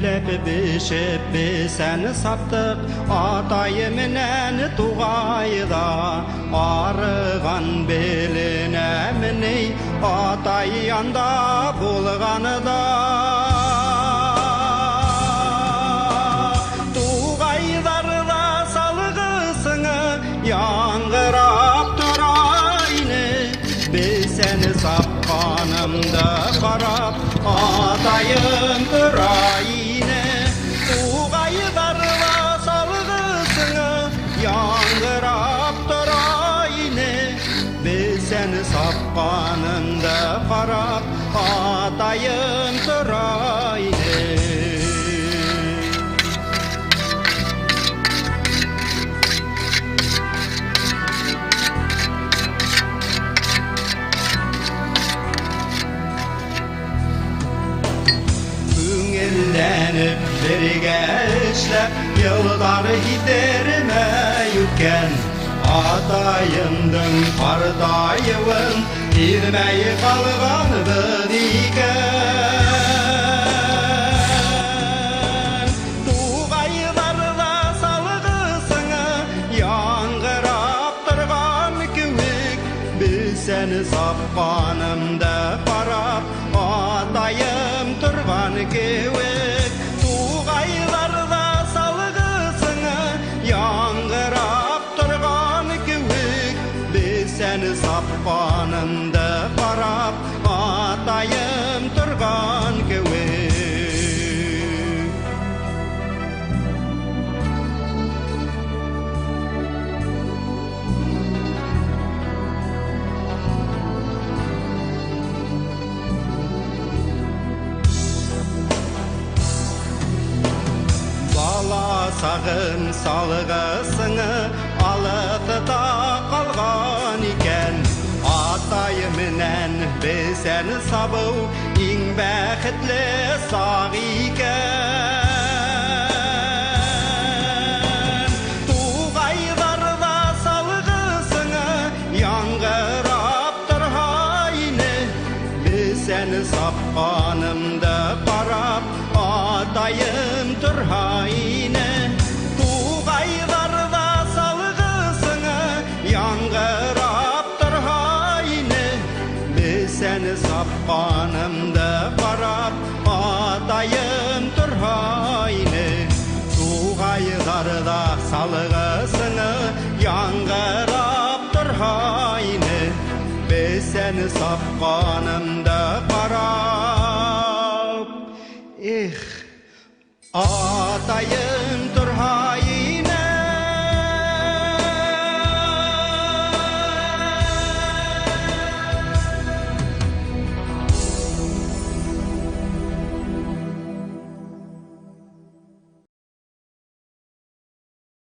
Гөлләп бешеп бесән саптыҡ, атайы менән туғайҙа. Арыған беленәме ни, атай янда булғанда. Туғайҙарҙа салғысыңы яңғырап тора ине. Бесән сапҡанымды ҡарап, атайым тора ине. Туғайҙарҙа салғысыңы яңғырап тора ине. Бесән сапҡанымды ҡарап, атайым тора ине. Күңелләнеп бергә эшләп, йылдар һиҙҙермәй үткән. Атайымдың ҡартайыуын һиҙмәй ҡалғанбыҙ икән. Туғайҙарҙа салғысыңы яңғырап торған кеүек, бесән сапҡанымды ҡарап, атайым торған кеүек. Туғайҙарҙа салғысыңы яңғырап торған кеүек, бесән сапҡанымды ҡарап, атайым торған кеүек. Бала сағым салғысыңы алыҫта ҡалған икән. Атай менән бесән сабыу иң бәхетле саҡ икән. Туғайҙарҙа салғысыңы яңғырап торһа ине. Бесән сапҡанымды ҡарап, атайым торһа ине. Туғайҙарҙа салғысыңы яңғырап торһа ине. Бесән сапҡанымды ҡарап, атайым торһа ине. Туғайҙарҙа салғысыңы яңғырап торһа ине. Бесән сапҡанымды ҡарап, эх, атайым